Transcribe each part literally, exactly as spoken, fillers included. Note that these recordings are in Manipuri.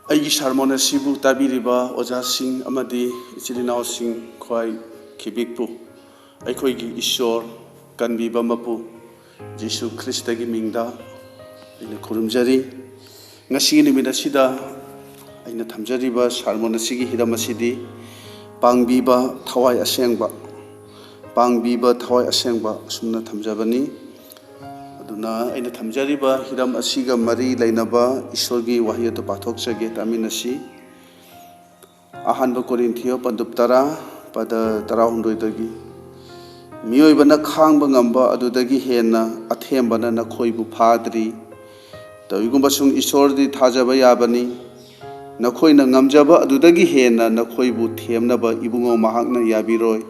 ꯑꯩꯒꯤ ꯁꯥꯔꯃꯣꯟ ꯑꯁꯤꯕꯨ ꯇꯥꯕꯤꯔꯤꯕ ꯑꯣꯖꯥꯁꯤꯡ ꯑꯃꯗꯤ ꯏꯆꯤꯜ ꯏꯅꯥꯎꯁꯤꯡ ꯈ꯭ꯋꯥꯏ ꯈꯤꯕꯤꯛꯄꯨ ꯑꯩꯈꯣꯏꯒꯤ ꯏꯁꯣꯔ ꯀꯟꯕꯤꯕ ꯃꯄꯨ ꯖꯤꯁꯨ ꯈ꯭ꯔꯤꯁꯇꯒꯤ ꯃꯤꯡꯗ ꯑꯩꯅ ꯈꯨꯔꯨꯝꯖꯔꯤ꯫ ꯉꯁꯤꯒꯤ ꯅꯨꯃꯤꯠ ꯑꯁꯤꯗ ꯑꯩꯅ ꯊꯝꯖꯔꯤꯕ ꯁꯥꯔꯃꯣꯟ ꯑꯁꯤꯒꯤ ꯍꯤꯔꯝ ꯑꯁꯤꯗꯤ ꯄꯥꯡꯕꯤꯕ ꯊꯋꯥꯏ ꯑꯁꯦꯡꯕ, ꯄꯥꯡꯕꯤꯕ ꯊꯋꯥꯏ ꯑꯁꯦꯡꯕ ꯑꯁꯨꯝꯅ ꯊꯝꯖꯕꯅꯤ꯫ ꯑꯗꯨꯅ ꯑꯩꯅ ꯊꯝꯖꯔꯤꯕ ꯍꯤꯔꯝ ꯑꯁꯤꯒ ꯃꯔꯤ ꯂꯩꯅꯕ ꯏꯁꯣꯔꯒꯤ ꯋꯥꯍꯩ ꯑꯗꯨ ꯄꯥꯊꯣꯛꯆꯒꯦ, ꯇꯥꯃꯤꯟꯅꯁꯤ꯫ ꯑꯍꯥꯟꯕ ꯀꯣꯔꯤꯟꯊꯤꯌꯣ ꯄꯟꯗꯨꯞ ꯇꯔꯥ, ꯄꯗ ꯇꯔꯥꯍꯨꯝꯗꯣꯏꯗꯒꯤ, "ꯃꯤꯑꯣꯏꯕꯅ ꯈꯥꯡꯕ ꯉꯝꯕ ꯑꯗꯨꯗꯒꯤ ꯍꯦꯟꯅ ꯑꯊꯦꯝꯕꯅ ꯅꯈꯣꯏꯕꯨ ꯐꯥꯗ꯭ꯔꯤ꯫ ꯇꯧꯏꯒꯨꯝꯕꯁꯨꯡ ꯏꯁꯣꯔꯗꯤ ꯊꯥꯖꯕ ꯌꯥꯕꯅꯤ꯫ ꯅꯈꯣꯏꯅ ꯉꯝꯖꯕ ꯑꯗꯨꯗꯒꯤ ꯍꯦꯟꯅ ꯅꯈꯣꯏꯕꯨ ꯊꯦꯝꯅꯕ ꯏꯕꯨꯡꯉꯣ ꯃꯍꯥꯛꯅ ꯌꯥꯕꯤꯔꯣꯏ꯫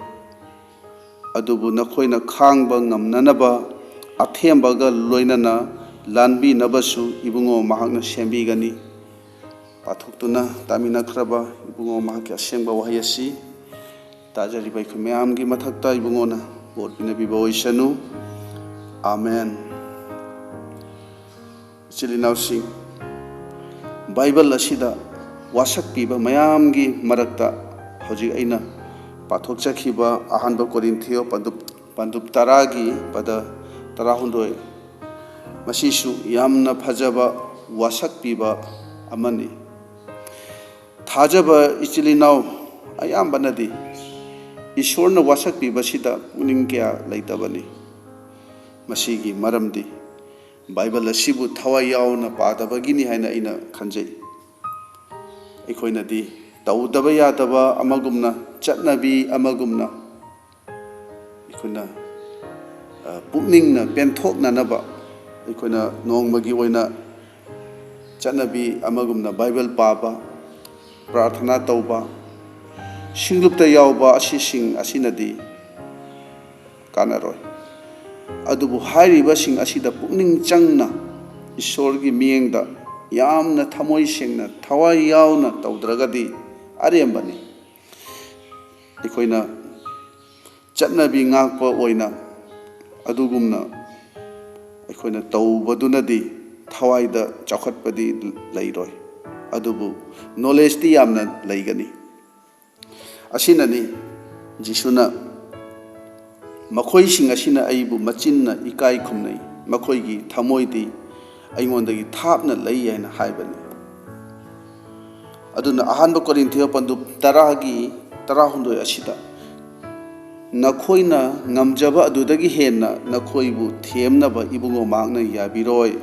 ꯑꯗꯨꯕꯨ ꯅꯈꯣꯏꯅ ꯈꯥꯡꯕ ꯉꯝꯅꯅꯕ ꯑꯊꯦꯝꯕꯒ ꯂꯣꯏꯅꯅ ꯂꯥꯟꯕꯤꯅꯕꯁꯨ ꯏꯕꯨꯡꯉꯣ ꯃꯍꯥꯛꯅ ꯁꯦꯝꯕꯤꯒꯅꯤ꯫" ꯄꯥꯊꯣꯛꯇꯨꯅ ꯇꯥꯃꯤꯟꯅꯈ꯭ꯔꯕ ꯏꯕꯨꯡꯉꯣ ꯃꯍꯥꯛꯀꯤ ꯑꯁꯦꯡꯕ ꯋꯥꯍꯩ ꯑꯁꯤ ꯇꯥꯖꯔꯤꯕ ꯑꯩꯈꯣꯏ ꯃꯌꯥꯝꯒꯤ ꯃꯊꯛꯇ ꯏꯕꯨꯡꯉꯣꯅ ꯕꯣꯔ ꯄꯤꯅꯕꯤꯕ ꯑꯣꯏꯁꯅꯨ꯫ ꯑꯥꯃꯦꯟ꯫ ꯏꯆꯤꯜ ꯏꯅꯥꯎꯁꯤꯡ, ꯕꯥꯏꯕꯜ ꯑꯁꯤꯗ ꯋꯥꯁꯛꯄꯤꯕ ꯃꯌꯥꯝꯒꯤ ꯃꯔꯛꯇ ꯍꯧꯖꯤꯛ ꯑꯩꯅ ꯄꯥꯊꯣꯛꯆꯈꯤꯕ ꯑꯍꯥꯟꯕ ꯀꯣꯔꯤꯟꯊꯤꯌꯣ ꯄꯟꯗꯨꯞ, ꯄꯟꯗꯨꯞ ꯇꯔꯥꯒꯤ ꯄꯗ ꯇꯔꯥꯍꯨꯝꯗꯣꯏ, ꯃꯁꯤꯁꯨ ꯌꯥꯝꯅ ꯐꯖꯕ ꯋꯥꯁꯛꯄꯤꯕ ꯑꯃꯅꯤ꯫ ꯊꯥꯖꯕ ꯏꯆꯤꯜ ꯏꯅꯥꯎ ꯑꯌꯥꯝꯕꯅꯗꯤ ꯏꯁꯣꯔꯅ ꯋꯥꯁꯛꯄꯤꯕꯁꯤꯗ ꯄꯨꯛꯅꯤꯡ ꯀꯌꯥ ꯂꯩꯇꯕꯅꯤ꯫ ꯃꯁꯤꯒꯤ ꯃꯔꯝꯗꯤ ꯕꯥꯏꯕꯜ ꯑꯁꯤꯕꯨ ꯊꯋꯥꯏ ꯌꯥꯎꯅ ꯄꯥꯗꯕꯒꯤꯅꯤ ꯍꯥꯏꯅ ꯑꯩꯅ ꯈꯟꯖꯩ꯫ ꯑꯩꯈꯣꯏꯅꯗꯤ ꯇꯧꯗꯕ ꯌꯥꯗꯕ ꯑꯃꯒꯨꯝꯅ, ꯆꯠꯅꯕꯤ ꯑꯃꯒꯨꯝꯅ, ꯑꯩꯈꯣꯏꯅ, ꯑ, ꯄꯨꯛꯅꯤꯡꯅ ꯄꯦꯟꯊꯣꯛꯅꯅꯕ ꯑꯩꯈꯣꯏꯅ ꯅꯣꯡꯃꯒꯤ ꯑꯣꯏꯅ ꯆꯠꯅꯕꯤ ꯑꯃꯒꯨꯝꯅ ꯕꯥꯏꯕꯜ ꯄꯥꯕ, ꯄ꯭ꯔꯥꯔꯊꯅꯥ ꯇꯧꯕ, ꯁꯤꯡꯂꯨꯞꯇ ꯌꯥꯎꯕ ꯑꯁꯤꯁꯤꯡ ꯑꯁꯤꯅꯗꯤ ꯀꯥꯟꯅꯔꯣꯏ꯫ ꯑꯗꯨꯕꯨ ꯍꯥꯏꯔꯤꯕꯁꯤꯡ ꯑꯁꯤꯗ ꯄꯨꯛꯅꯤꯡ ꯆꯪꯅ ꯏꯁꯣꯔꯒꯤ ꯃꯤꯠꯌꯦꯡꯗ ꯌꯥꯝꯅ ꯊꯃꯣꯏ ꯁꯦꯡꯅ, ꯊꯋꯥꯏ ꯌꯥꯎꯅ ꯇꯧꯗ꯭ꯔꯒꯗꯤ ꯑꯔꯦꯝꯕꯅꯤ꯫ ꯑꯩꯈꯣꯏꯅ ꯆꯠꯅꯕꯤ ꯉꯥꯛꯄ ꯑꯣꯏꯅ ꯑꯗꯨꯒꯨꯝꯅ ꯑꯩꯈꯣꯏꯅ ꯇꯧꯕꯗꯨꯅꯗꯤ ꯊꯋꯥꯏꯗ ꯆꯥꯎꯈꯠꯄꯗꯤ ꯂꯩꯔꯣꯏ꯫ ꯑꯗꯨꯕꯨ ꯅꯣꯂꯦꯖꯇꯤ ꯌꯥꯝꯅ ꯂꯩꯒꯅꯤ꯫ ꯑꯁꯤꯅꯅꯤ ꯖꯤꯁꯨꯅ, "ꯃꯈꯣꯏꯁꯤꯡ ꯑꯁꯤꯅ ꯑꯩꯕꯨ ꯃꯆꯤꯟꯅ ꯏꯀꯥꯏ ꯈꯨꯝꯅꯩ, ꯃꯈꯣꯏꯒꯤ ꯊꯃꯣꯏꯗꯤ ꯑꯩꯉꯣꯟꯗꯒꯤ ꯊꯥꯞꯅ ꯂꯩ" ꯍꯥꯏꯅ ꯍꯥꯏꯕꯅꯤ꯫ ꯑꯗꯨꯅ ꯑꯍꯥꯟꯕ ꯀꯣꯔꯤꯟꯊꯤꯌ ꯄꯟꯗꯨꯞ ꯇꯔꯥꯒꯤ ꯇꯔꯥꯍꯨꯝꯗꯣꯏ ꯑꯁꯤꯗ, "ꯅꯈꯣꯏꯅ ꯉꯝꯖꯕ ꯑꯗꯨꯗꯒꯤ ꯍꯦꯟꯅ ꯅꯈꯣꯏꯕꯨ ꯊꯦꯝꯅꯕ ꯏꯕꯨꯡꯉꯣ ꯃꯍꯥꯛꯅ ꯌꯥꯕꯤꯔꯣꯏ"꯫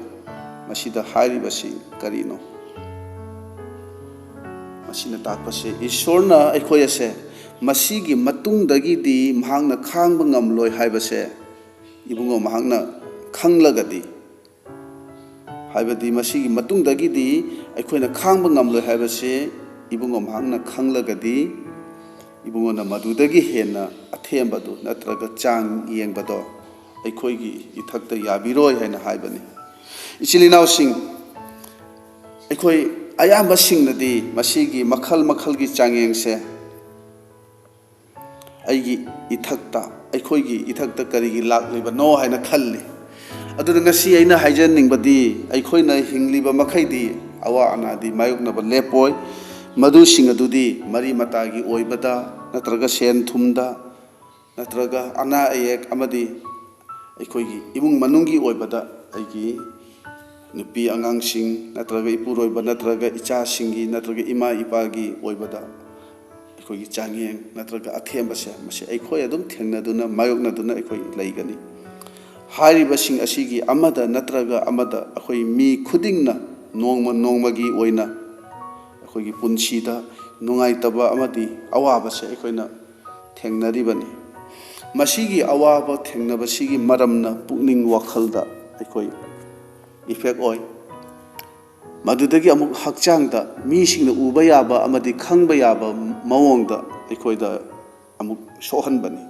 ꯃꯁꯤꯗ ꯍꯥꯏꯔꯤꯕꯁꯤ ꯀꯔꯤꯅꯣ? ꯃꯁꯤꯅ ꯇꯥꯛꯄꯁꯦ, ꯏꯁꯣꯔꯅ ꯑꯩꯈꯣꯏ ꯑꯁꯦ ꯃꯁꯤꯒꯤ ꯃꯇꯨꯡꯗꯒꯤꯗꯤ ꯃꯍꯥꯛꯅ ꯈꯥꯡꯕ ꯉꯝꯂꯣꯏ ꯍꯥꯏꯕꯁꯦ ꯏꯕꯨꯡꯉꯣ ꯃꯍꯥꯛꯅ ꯈꯪꯂꯒꯗꯤ, ꯍꯥꯏꯕꯗꯤ ꯃꯁꯤꯒꯤ ꯃꯇꯨꯡꯗꯒꯤꯗꯤ ꯑꯩꯈꯣꯏꯅ ꯈꯥꯡꯕ ꯉꯝꯂꯣꯏ ꯍꯥꯏꯕꯁꯦ ꯏꯕꯨꯡꯉꯣ ꯃꯍꯥꯛꯅ ꯈꯪꯂꯒꯗꯤ, ꯏꯕꯨꯡꯉꯣꯅ ꯃꯗꯨꯗꯒꯤ ꯍꯦꯟꯅ ꯑꯊꯦꯝꯕꯗꯨ ꯅꯠꯇ꯭ꯔꯒ ꯆꯥꯡ ꯌꯦꯡꯕꯗꯣ ꯑꯩꯈꯣꯏꯒꯤ ꯏꯊꯛꯇ ꯌꯥꯕꯤꯔꯣꯏ ꯍꯥꯏꯅ ꯍꯥꯏꯕꯅꯤ꯫ ꯏꯆꯤꯜ ꯏꯅꯥꯎꯁꯤꯡ, ꯑꯩꯈꯣꯏ ꯑꯌꯥꯝꯕꯁꯤꯡꯅꯗꯤ ꯃꯁꯤꯒꯤ ꯃꯈꯜ ꯃꯈꯜꯒꯤ ꯆꯥꯡꯌꯦꯡꯁꯦ ꯑꯩꯒꯤ ꯏꯊꯛꯇ, ꯑꯩꯈꯣꯏꯒꯤ ꯏꯊꯛꯇ ꯀꯔꯤꯒꯤ ꯂꯥꯛꯂꯤꯕꯅꯣ ꯍꯥꯏꯅ ꯈꯜꯂꯤ꯫ ꯑꯗꯨꯅ ꯉꯁꯤ ꯑꯩꯅ ꯍꯥꯏꯖꯅꯤꯡꯕꯗꯤ, ꯑꯩꯈꯣꯏꯅ ꯍꯤꯡꯂꯤꯕ ꯃꯈꯩꯗꯤ ꯑꯋꯥ ꯑꯅꯥꯗꯤ ꯃꯥꯌꯣꯛꯅꯕ ꯂꯦꯞꯄꯣꯏ꯫ ꯃꯗꯨꯁꯤꯡ ꯑꯗꯨꯗꯤ ꯃꯔꯤ ꯃꯇꯥꯒꯤ ꯑꯣꯏꯕꯗ, ꯅꯠꯇ꯭ꯔꯒ ꯁꯦꯟ ꯊꯨꯝꯗ, ꯅꯠꯇ꯭ꯔꯒ ꯑꯅꯥ ꯑꯌꯦꯛ ꯑꯃꯗꯤ ꯑꯩꯈꯣꯏꯒꯤ ꯏꯃꯨꯡ ꯃꯅꯨꯡꯒꯤ ꯑꯣꯏꯕꯗ, ꯑꯩꯒꯤ ꯅꯨꯄꯤ ꯑꯉꯥꯡꯁꯤꯡ ꯅꯠꯇ꯭ꯔꯒ ꯏꯄꯨꯔꯣꯏꯕ ꯅꯠꯇ꯭ꯔꯒ ꯏꯆꯥꯁꯤꯡꯒꯤ ꯅꯠꯇ꯭ꯔꯒ ꯏꯃꯥ ꯏꯄꯥꯒꯤ ꯑꯣꯏꯕꯗ ꯑꯩꯈꯣꯏꯒꯤ ꯆꯥꯡꯌꯦꯡ ꯅꯠꯇ꯭ꯔꯒ ꯑꯊꯦꯝꯕꯁꯦ, ꯃꯁꯤ ꯑꯩꯈꯣꯏ ꯑꯗꯨꯝ ꯊꯦꯡꯅꯗꯨꯅ, ꯃꯥꯌꯣꯛꯅꯗꯨꯅ ꯑꯩꯈꯣꯏ ꯂꯩꯒꯅꯤ꯫ ꯍꯥꯏꯔꯤꯕꯁꯤꯡ ꯑꯁꯤꯒꯤ ꯑꯃꯗ ꯅꯠꯇ꯭ꯔꯒ ꯑꯃꯗ ꯑꯩꯈꯣꯏ ꯃꯤ ꯈꯨꯗꯤꯡꯅ ꯅꯣꯡꯃ ꯅꯣꯡꯃꯒꯤ ꯑꯣꯏꯅ ꯑꯩꯈꯣꯏꯒꯤ ꯄꯨꯟꯁꯤꯗ ꯅꯨꯡꯉꯥꯏꯇꯕ ꯑꯃꯗꯤ ꯑꯋꯥꯕꯁꯦ ꯑꯩꯈꯣꯏꯅ ꯊꯦꯡꯅꯔꯤꯕꯅꯤ꯫ ꯃꯁꯤꯒꯤ ꯑꯋꯥꯕ ꯊꯦꯡꯅꯕꯁꯤꯒꯤ ꯃꯔꯝꯅ ꯄꯨꯛꯅꯤꯡ ꯋꯥꯈꯜꯗ ꯑꯩꯈꯣꯏ ꯏꯐꯦꯛ ꯑꯣꯏ꯫ ꯃꯗꯨꯗꯒꯤ ꯑꯃꯨꯛ ꯍꯛꯆꯥꯡꯗ ꯃꯤꯁꯤꯡꯅ ꯎꯕ ꯌꯥꯕ ꯑꯃꯗꯤ ꯈꯪꯕ ꯌꯥꯕ ꯃꯑꯣꯡꯗ ꯑꯩꯈꯣꯏꯗ ꯑꯃꯨꯛ ꯁꯣꯛꯍꯟꯕꯅꯤ꯫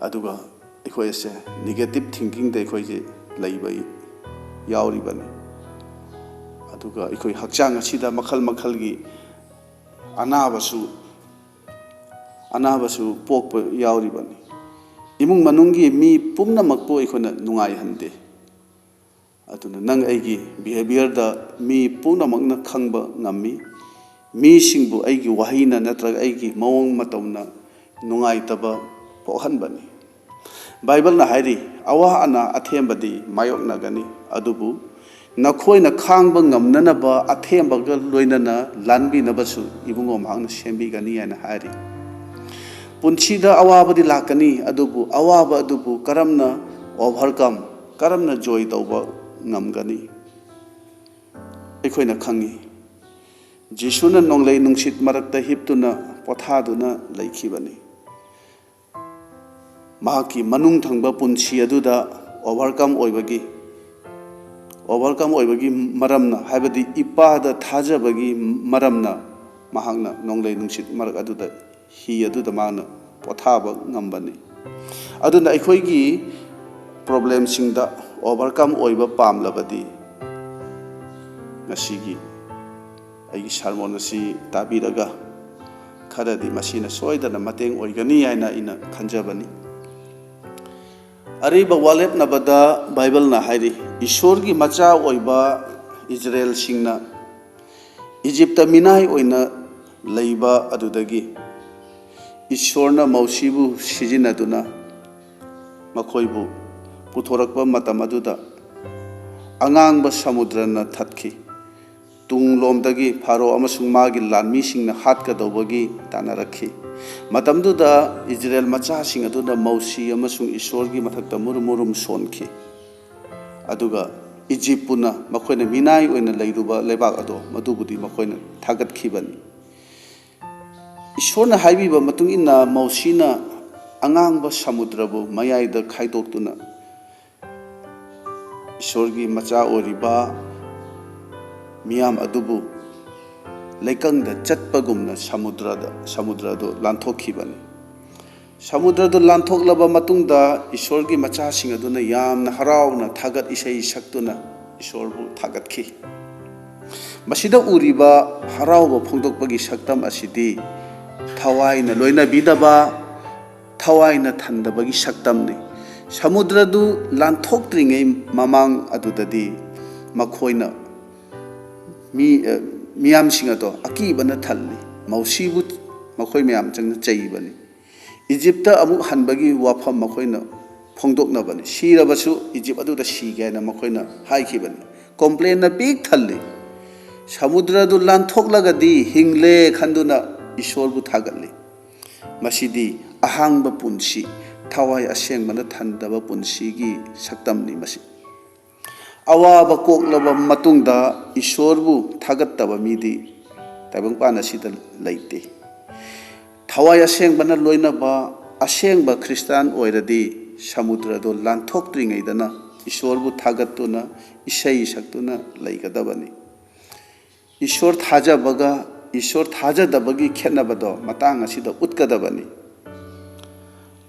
ꯑꯗꯨꯒ ꯑꯩꯈꯣꯏ ꯑꯁꯦ ꯅꯦꯒꯦꯇꯤꯚ ꯊꯤꯡꯀꯤꯡꯗ ꯑꯩꯈꯣꯏꯁꯦ ꯂꯩꯕ ꯌꯥꯎꯔꯤꯕꯅꯤ꯫ ꯑꯗꯨꯒ ꯑꯩꯈꯣꯏ ꯍꯛꯆꯥꯡ ꯑꯁꯤꯗ ꯃꯈꯜ ꯃꯈꯜꯒꯤ ꯑꯅꯥꯕꯁꯨ, ꯑꯅꯥꯕꯁꯨ ꯄꯣꯛꯄ ꯌꯥꯎꯔꯤꯕꯅꯤ꯫ ꯏꯃꯨꯡ ꯃꯅꯨꯡꯒꯤ ꯃꯤ ꯄꯨꯝꯅꯃꯛꯄꯨ ꯑꯩꯈꯣꯏꯅ ꯅꯨꯡꯉꯥꯏꯍꯟꯗꯦ꯫ ꯑꯗꯨꯅ ꯅꯪ ꯑꯩꯒꯤ ꯕꯤꯍꯦꯕꯤꯌꯔꯗ ꯃꯤ ꯄꯨꯝꯅꯃꯛꯅ ꯈꯪꯕ ꯉꯝꯃꯤ꯫ ꯃꯤꯁꯤꯡꯕꯨ ꯑꯩꯒꯤ ꯋꯥꯍꯩꯅ ꯅꯠꯇ꯭ꯔꯒ ꯑꯩꯒꯤ ꯃꯑꯣꯡ ꯃꯇꯧꯅ ꯅꯨꯡꯉꯥꯏꯇꯕ ꯄꯣꯛꯍꯟꯕꯅꯤ꯫ ꯕꯥꯏꯕꯜꯅ ꯍꯥꯏꯔꯤ, "ꯑꯋꯥ ꯑꯅꯥ ꯑꯊꯦꯝꯕꯗꯤ ꯃꯥꯌꯣꯛꯅꯒꯅꯤ, ꯑꯗꯨꯕꯨ ꯅꯈꯣꯏꯅ ꯈꯥꯡꯕ ꯉꯝꯅꯅꯕ ꯑꯊꯦꯝꯕꯒ ꯂꯣꯏꯅꯅ ꯂꯥꯟꯕꯤꯅꯕꯁꯨ ꯏꯕꯨꯡꯉꯣ ꯃꯍꯥꯛꯅ ꯁꯦꯝꯕꯤꯒꯅꯤ" ꯍꯥꯏꯅ ꯍꯥꯏꯔꯤ꯫ ꯄꯨꯟꯁꯤꯗ ꯑꯋꯥꯕꯗꯤ ꯂꯥꯛꯀꯅꯤ, ꯑꯗꯨꯕꯨ ꯑꯋꯥꯕ ꯑꯗꯨꯕꯨ ꯀꯔꯝꯅ ꯑꯣꯚꯔꯀꯝ, ꯀꯔꯝꯅ ꯖꯣꯏ ꯇꯧꯕ ꯉꯝꯒꯅꯤ? ꯑꯩꯈꯣꯏꯅ ꯈꯪꯉꯤ, ꯖꯤꯁꯨꯅ ꯅꯣꯡꯂꯩ ꯅꯨꯡꯁꯤꯠ ꯃꯔꯛꯇ ꯍꯤꯞꯇꯨꯅ ꯄꯣꯊꯥꯗꯨꯅ ꯂꯩꯈꯤꯕꯅꯤ꯫ ꯃꯍꯥꯛꯀꯤ ꯃꯅꯨꯡ ꯊꯪꯕ ꯄꯨꯟꯁꯤ ꯑꯗꯨꯗ ꯑꯣꯚꯔꯀꯝ ꯑꯣꯏꯕꯒꯤ, ꯑꯣꯚꯔꯀꯝ ꯑꯣꯏꯕꯒꯤ ꯃꯔꯝꯅ, ꯍꯥꯏꯕꯗꯤ ꯏꯄꯥꯗ ꯊꯥꯖꯕꯒꯤ ꯃꯔꯝꯅ, ꯃꯍꯥꯛꯅ ꯅꯣꯡꯂꯩ ꯅꯨꯡꯁꯤꯠ ꯃꯔꯛ ꯑꯗꯨꯗ, ꯍꯤ ꯑꯗꯨꯗ ꯃꯍꯥꯛꯅ ꯄꯣꯊꯥꯕ ꯉꯝꯕꯅꯤ꯫ ꯑꯗꯨꯅ ꯑꯩꯈꯣꯏꯒꯤ ꯄ꯭ꯔꯣꯕ꯭ꯂꯦꯝꯁꯤꯡꯗ ꯑꯣꯚꯔꯀꯝ ꯑꯣꯏꯕ ꯄꯥꯝꯂꯕꯗꯤ, ꯉꯁꯤꯒꯤ ꯑꯩꯒꯤ ꯁꯥꯔꯃꯣꯟ ꯑꯁꯤ ꯇꯥꯕꯤꯔꯒ ꯈꯔꯗꯤ ꯃꯁꯤꯅ ꯁꯣꯏꯗꯅ ꯃꯇꯦꯡ ꯑꯣꯏꯒꯅꯤ ꯍꯥꯏꯅ ꯑꯩꯅ ꯈꯟꯖꯕꯅꯤ꯫ ꯑꯔꯤꯕ ꯋꯥꯔꯦꯞꯅꯕꯗ ꯕꯥꯏꯕꯜꯅ ꯍꯥꯏꯔꯤ, ꯏꯁꯣꯔꯒꯤ ꯃꯆꯥ ꯑꯣꯏꯕ ꯏꯖꯔꯦꯜꯁꯤꯡꯅ ꯏꯖꯤꯞꯇ ꯃꯤꯅꯥꯏ ꯑꯣꯏꯅ ꯂꯩꯕ ꯑꯗꯨꯗꯒꯤ ꯏꯁꯣꯔꯅ ꯃꯧꯁꯤꯕꯨ ꯁꯤꯖꯤꯟꯅꯗꯨꯅ ꯃꯈꯣꯏꯕꯨ ꯄꯨꯊꯣꯔꯛꯄ ꯃꯇꯝ ꯑꯗꯨꯗ ꯑꯉꯥꯡꯕ ꯁꯃꯨꯗ꯭ꯔꯅ ꯊꯠꯈꯤ꯫ ꯇꯨꯡꯂꯣꯝꯗꯒꯤ ꯐꯥꯔꯣ ꯑꯃꯁꯨꯡ ꯃꯥꯒꯤ ꯂꯥꯟꯃꯤꯁꯤꯡꯅ ꯍꯥꯠꯀꯗꯧꯕꯒꯤ ꯇꯥꯟꯅꯔꯛꯈꯤ꯫ ꯃꯇꯝꯗꯨꯗ ꯏꯖꯔꯦꯜ ꯃꯆꯥꯁꯤꯡ ꯑꯗꯨꯅ ꯃꯧꯁꯤ ꯑꯃꯁꯨꯡ ꯏꯁꯣꯔꯒꯤ ꯃꯊꯛꯇ ꯃꯨꯔꯨꯝ ꯃꯨꯔꯨꯝ ꯁꯣꯟꯈꯤ꯫ ꯑꯗꯨꯒ ꯏꯖꯤꯞ ꯄꯨꯟꯅ ꯃꯈꯣꯏꯅ ꯃꯤꯅꯥꯏ ꯑꯣꯏꯅ ꯂꯩꯔꯨꯕ ꯂꯩꯕꯥꯛ ꯑꯗꯣ, ꯃꯗꯨꯕꯨꯗꯤ ꯃꯈꯣꯏꯅ ꯊꯥꯒꯠꯈꯤꯕꯅꯤ꯫ ꯏꯁꯣꯔꯅ ꯍꯥꯏꯕꯤꯕ ꯃꯇꯨꯡ ꯏꯟꯅ ꯃꯧꯁꯤꯅ ꯑꯉꯥꯡꯕ ꯁꯃꯨꯗ꯭ꯔꯕꯨ ꯃꯌꯥꯏꯗ ꯈꯥꯏꯗꯣꯛꯇꯨꯅ ꯏꯁꯣꯔꯒꯤ ꯃꯆꯥ ꯑꯣꯏꯔꯤꯕ ꯃꯤꯌꯥꯝ ꯑꯗꯨꯕꯨ ꯂꯩꯀꯪꯗ ꯆꯠꯄꯒꯨꯝꯅ ꯁꯃꯨꯗ꯭ꯔꯗ, ꯁꯃꯨꯗ꯭ꯔ ꯑꯗꯨ ꯂꯥꯟꯊꯣꯛꯈꯤꯕꯅꯤ꯫ ꯁꯃꯨꯗ꯭ꯔꯗꯨ ꯂꯥꯟꯊꯣꯛꯂꯕ ꯃꯇꯨꯡꯗ ꯏꯁꯣꯔꯒꯤ ꯃꯆꯥꯁꯤꯡ ꯑꯗꯨꯅ ꯌꯥꯝꯅ ꯍꯔꯥꯎꯅ ꯊꯥꯒꯠ ꯏꯁꯩ ꯁꯛꯇꯨꯅ ꯏꯁꯣꯔꯕꯨ ꯊꯥꯒꯠꯈꯤ꯫ ꯃꯁꯤꯗ ꯎꯔꯤꯕ ꯍꯔꯥꯎꯕ ꯐꯣꯡꯗꯣꯛꯄꯒꯤ ꯁꯛꯇꯝ ꯑꯁꯤꯗꯤ ꯊꯋꯥꯏꯅ ꯂꯣꯏꯅꯕꯤꯗꯕ, ꯊꯋꯥꯏꯅ ꯊꯟꯗꯕꯒꯤ ꯁꯛꯇꯝꯅꯤ꯫ ꯁꯃꯨꯗ꯭ꯔꯗꯨ ꯂꯥꯟꯊꯣꯛꯇ꯭ꯔꯤꯉꯩ ꯃꯃꯥꯡ ꯑꯗꯨꯗꯗꯤ ꯃꯈꯣꯏꯅ ꯃꯤ, ꯑ, ꯃꯤꯌꯥꯝꯁꯤꯡ ꯑꯗꯣ ꯑꯀꯤꯕꯅ ꯊꯜꯂꯤ꯫ ꯃꯣꯁꯤꯕꯨ ꯃꯈꯣꯏ ꯃꯌꯥꯝ ꯆꯪꯅ ꯆꯩꯕꯅꯤ꯫ ꯏꯖꯤꯞꯇ ꯑꯃꯨꯛ ꯍꯟꯕꯒꯤ ꯋꯥꯐꯝ ꯃꯈꯣꯏꯅ ꯐꯣꯡꯗꯣꯛꯅꯕꯅꯤ꯫ ꯁꯤꯔꯕꯁꯨ ꯏꯖꯤꯞ ꯑꯗꯨꯗ ꯁꯤꯒꯦ ꯍꯥꯏꯅ ꯃꯈꯣꯏꯅ ꯍꯥꯏꯈꯤꯕꯅꯤ꯫ ꯀꯣꯝꯄ꯭ꯂꯦꯟꯅ ꯄꯤꯛ ꯊꯜꯂꯤ꯫ ꯁꯃꯨꯗ꯭ꯔꯗꯨ ꯂꯥꯟꯊꯣꯛꯂꯒꯗꯤ ꯍꯤꯡꯂꯦ ꯈꯟꯗꯨꯅ ꯏꯁꯣꯔꯕꯨ ꯊꯥꯒꯠꯂꯤ꯫ ꯃꯁꯤꯗꯤ ꯑꯍꯥꯡꯕ ꯄꯨꯟꯁꯤ, ꯊꯋꯥꯏ ꯑꯁꯦꯡꯕꯅ ꯊꯟꯗꯕ ꯄꯨꯟꯁꯤꯒꯤ ꯁꯛꯇꯝꯅꯤ꯫ ꯃꯁꯤ ꯑꯋꯥꯕ ꯀꯣꯛꯂꯕ ꯃꯇꯨꯡꯗ ꯏꯁꯣꯔꯕꯨ ꯊꯥꯒꯠꯇꯕ ꯃꯤꯗꯤ ꯇꯥꯏꯕꯪꯄꯥꯟ ꯑꯁꯤꯗ ꯂꯩꯇꯦ꯫ ꯊꯋꯥꯏ ꯑꯁꯦꯡꯕꯅ ꯂꯣꯏꯅꯕ ꯑꯁꯦꯡꯕ ꯈ꯭ꯔꯤꯁꯇꯥꯟ ꯑꯣꯏꯔꯗꯤ ꯁꯃꯨꯗ꯭ꯔꯗꯣ ꯂꯥꯟꯊꯣꯛꯇ꯭ꯔꯤꯉꯩꯗꯅ ꯏꯁꯣꯔꯕꯨ ꯊꯥꯒꯠꯇꯨꯅ ꯏꯁꯩ ꯁꯛꯇꯨꯅ ꯂꯩꯒꯗꯕꯅꯤ꯫ ꯏꯁꯣꯔ ꯊꯥꯖꯕꯒ ꯏꯁꯣꯔ ꯊꯥꯖꯗꯕꯒꯤ ꯈꯦꯠꯅꯕꯗꯣ ꯃꯇꯥꯡ ꯑꯁꯤꯗ ꯎꯠꯀꯗꯕꯅꯤ꯫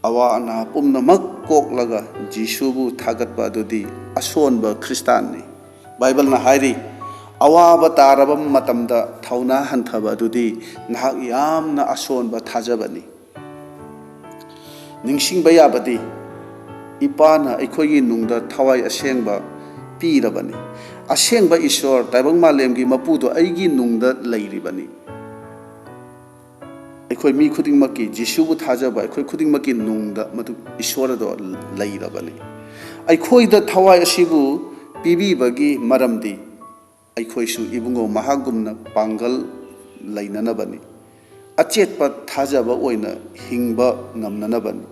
ꯑꯋꯥ ꯑꯅꯥ ꯄꯨꯝꯅꯃꯛ ꯀꯣꯛꯂꯒ ꯖꯤꯁꯨꯕꯨ ꯊꯥꯒꯠꯄ ꯑꯗꯨꯗꯤ ꯑꯁꯣꯟꯕ ꯈ꯭ꯔꯤꯁꯇꯥꯟꯅꯤ꯫ ꯕꯥꯏꯕꯜꯅ ꯍꯥꯏꯔꯤ, "ꯑꯋꯥꯕ ꯇꯥꯔꯕ ꯃꯇꯝꯗ ꯊꯧꯅꯥ ꯍꯟꯊꯕ ꯑꯗꯨꯗꯤ ꯅꯍꯥꯛ ꯌꯥꯝꯅ ꯑꯁꯣꯟꯕ ꯊꯥꯖꯕꯅꯤ"꯫ ꯅꯤꯡꯁꯤꯡꯕ ꯌꯥꯕꯗꯤ, ꯏꯄꯥꯅ ꯑꯩꯈꯣꯏꯒꯤ ꯅꯨꯡꯗ ꯊꯋꯥꯏ ꯑꯁꯦꯡꯕ ꯄꯤꯔꯕꯅꯤ꯫ ꯑꯁꯦꯡꯕ ꯏꯁꯣꯔ, ꯇꯥꯏꯕꯪ ꯃꯥꯂꯦꯝꯒꯤ ꯃꯄꯨꯗꯣ ꯑꯩꯒꯤ ꯅꯨꯡꯗ ꯂꯩꯔꯤꯕꯅꯤ꯫ ꯑꯩꯈꯣꯏ ꯃꯤ ꯈꯨꯗꯤꯡꯃꯛꯀꯤ, ꯖꯤꯁꯨꯕꯨ ꯊꯥꯖꯕ ꯑꯩꯈꯣꯏ ꯈꯨꯗꯤꯡꯃꯛꯀꯤ ꯅꯨꯡꯗ ꯃꯗꯨ ꯏꯁꯣꯔ ꯑꯗꯣ ꯂꯩꯔꯕꯅꯤ꯫ ꯑꯩꯈꯣꯏꯗ ꯊꯋꯥꯏ ꯑꯁꯤꯕꯨ ꯄꯤꯕꯤꯕꯒꯤ ꯃꯔꯝꯗꯤ, ꯑꯩꯈꯣꯏꯁꯨ ꯏꯕꯨꯡꯉꯣ ꯃꯍꯥꯛꯒꯨꯝꯅ ꯄꯥꯡꯒꯜ ꯂꯩꯅꯅꯕꯅꯤ꯫ ꯑꯆꯦꯠꯄ ꯊꯥꯖꯕ ꯑꯣꯏꯅ ꯍꯤꯡꯕ ꯉꯝꯅꯅꯕꯅꯤ꯫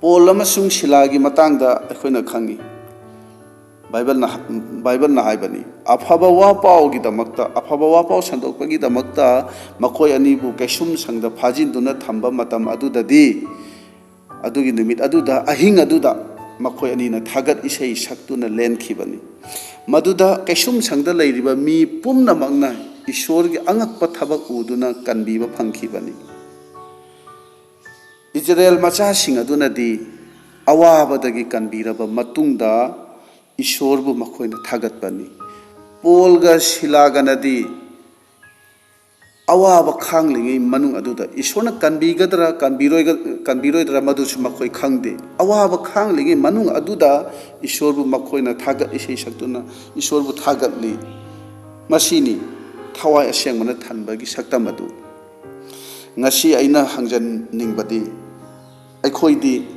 ꯄꯣꯜ ꯑꯃꯁꯨꯡ ꯁꯤꯂꯥꯒꯤ ꯃꯇꯥꯡꯗ ꯑꯩꯈꯣꯏꯅ ꯈꯪꯏ꯫ ꯕꯥꯏꯕꯜꯅ, ꯕꯥꯏꯕꯜꯅ ꯍꯥꯏꯕꯅꯤ, "ꯑꯐꯕ ꯋꯥ ꯄꯥꯎꯒꯤꯗꯃꯛꯇ, ꯑꯐꯕ ꯋꯥ ꯄꯥꯎ ꯁꯟꯗꯣꯛꯄꯒꯤꯗꯃꯛꯇ ꯃꯈꯣꯏ ꯑꯅꯤꯕꯨ ꯀꯩꯁꯨꯝꯁꯪꯗ ꯐꯥꯖꯤꯟꯗꯨꯅ ꯊꯝꯕ ꯃꯇꯝ ꯑꯗꯨꯗꯗꯤ, ꯑꯗꯨꯒꯤ ꯅꯨꯃꯤꯠ ꯑꯗꯨꯗ, ꯑꯍꯤꯡ ꯑꯗꯨꯗ ꯃꯈꯣꯏ ꯑꯅꯤꯅ ꯊꯥꯒꯠ ꯏꯁꯩ ꯁꯛꯇꯨꯅ ꯂꯦꯟꯈꯤꯕꯅꯤ꯫ ꯃꯗꯨꯗ ꯀꯩꯁꯨꯝꯁꯪꯗ ꯂꯩꯔꯤꯕ ꯃꯤ ꯄꯨꯝꯅꯃꯛꯅ ꯏꯁꯣꯔꯒꯤ ꯑꯉꯛꯄ ꯊꯕꯛ ꯎꯗꯨꯅ ꯀꯟꯕꯤꯕ ꯐꯪꯈꯤꯕꯅꯤ"꯫ ꯏꯖꯔꯦꯜ ꯃꯆꯥꯁꯤꯡ ꯑꯗꯨꯅꯗꯤ ꯑꯋꯥꯕꯗꯒꯤ ꯀꯟꯕꯤꯔꯕ ꯃꯇꯨꯡꯗ ꯏꯁꯣꯔꯕꯨ ꯃꯈꯣꯏꯅ ꯊꯥꯒꯠꯄꯅꯤ꯫ ꯄꯣꯜꯒ ꯁꯤꯂꯥꯒꯅꯗꯤ ꯑꯋꯥꯕ ꯈꯥꯡꯂꯤꯉꯩ ꯃꯅꯨꯡ ꯑꯗꯨꯗ ꯏꯁꯣꯔꯅ ꯀꯟꯕꯤꯒꯗ꯭ꯔꯥ, ꯀꯟꯕꯤꯔꯣꯏꯒ-, ꯀꯟꯕꯤꯔꯣꯏꯗ꯭ꯔꯥ, ꯃꯗꯨꯁꯨ ꯃꯈꯣꯏ ꯈꯪꯗꯦ꯫ ꯑꯋꯥꯕ ꯈꯥꯡꯂꯤꯉꯩ ꯃꯅꯨꯡ ꯑꯗꯨꯗ ꯏꯁꯣꯔꯕꯨ ꯃꯈꯣꯏꯅ ꯊꯥꯒꯠ ꯏꯁꯩ ꯁꯛꯇꯨꯅ ꯏꯁꯣꯔꯕꯨ ꯊꯥꯒꯠꯂꯤ꯫ ꯃꯁꯤꯅꯤ ꯊꯋꯥꯏ ꯑꯁꯦꯡꯕꯅ ꯊꯟꯕꯒꯤ ꯁꯛꯇꯝ ꯑꯗꯨ꯫ ꯉꯁꯤ ꯑꯩꯅ ꯍꯪꯖꯅꯤꯡꯕꯗꯤ, ꯑꯩꯈꯣꯏꯗꯤ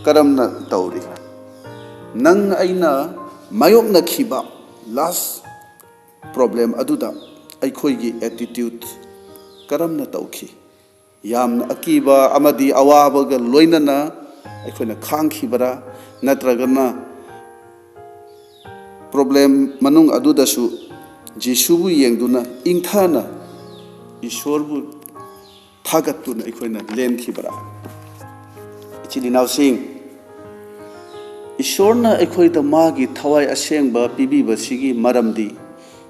ꯀꯔꯝꯅ ꯇꯧꯔꯤ? ꯅꯪ ꯑꯩꯅ ꯃꯥꯌꯣꯛꯅꯈꯤꯕ last problem ꯑꯗꯨꯗ ꯑꯩꯈꯣꯏꯒꯤ attitude ꯀꯔꯝꯅ ꯇꯧꯈꯤ? ꯌꯥꯝꯅ ꯑꯀꯤꯕ ꯑꯃꯗꯤ ꯑꯋꯥꯕꯒ ꯂꯣꯏꯅꯅ ꯑꯩꯈꯣꯏꯅ ꯈꯥꯡꯈꯤꯕꯔꯥ? ꯅꯠꯇ꯭ꯔꯒꯅ problem ꯃꯅꯨꯡ ꯑꯗꯨꯗꯁꯨ ꯖꯤꯁꯨꯕꯨ ꯌꯦꯡꯗꯨꯅ ꯏꯪꯊꯅ ꯏꯁꯣꯔꯕꯨ ꯊꯥꯒꯠꯇꯨꯅ ꯑꯩꯈꯣꯏꯅ ꯂꯦꯟꯈꯤꯕ꯭ꯔꯥ? ꯏꯆꯤꯜ ꯏꯅꯥꯎꯁꯤꯡ, ꯏꯁꯣꯔꯅ ꯑꯩꯈꯣꯏꯗ ꯃꯥꯒꯤ ꯊꯋꯥꯏ ꯑꯁꯦꯡꯕ ꯄꯤꯕꯤꯕꯁꯤꯒꯤ ꯃꯔꯝꯗꯤ